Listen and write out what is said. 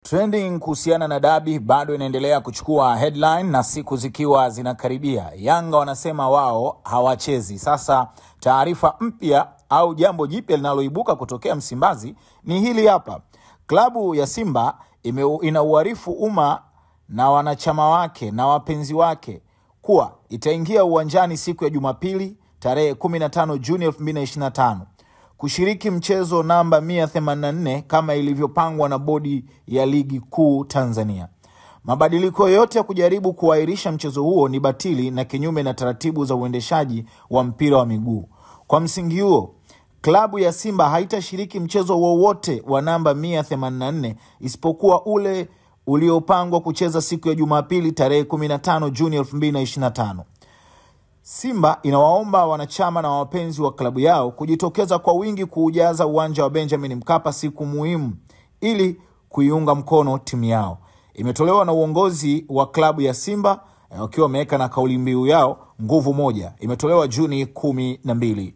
Trending kuhusiana na dabi bado inaendelea kuchukua headline na siku zikiwa zinakaribia. Yanga wanasema wao hawachezi. Sasa taarifa mpya au jambo jipya linaloibuka kutokea Msimbazi ni hili hapa. Klabu ya Simba inauarifu umma na wanachama wake na wapenzi wake kuwa itaingia uwanjani siku ya Jumapili tarehe 15 Juni 2025 kushiriki mchezo namba 184 kama ilivyopangwa na bodi ya Ligi Kuu Tanzania. Mabadiliko yote ya kujaribu kuahirisha mchezo huo ni batili na kinyume na taratibu za uendeshaji wa mpira wa miguu. Kwa msingi huo, klabu ya Simba haitashiriki mchezo wowote wa namba 184 isipokuwa ule uliopangwa kucheza siku ya Jumapili tarehe 15 Juni 2025. Simba inawaomba wanachama na wapenzi wa klabu yao kujitokeza kwa wingi kuujaza uwanja wa Benjamin Mkapa siku muhimu ili kuiunga mkono timu yao. Imetolewa na uongozi wa klabu ya Simba wakiwa wameweka na kauli mbiu yao nguvu moja. Imetolewa Juni 12.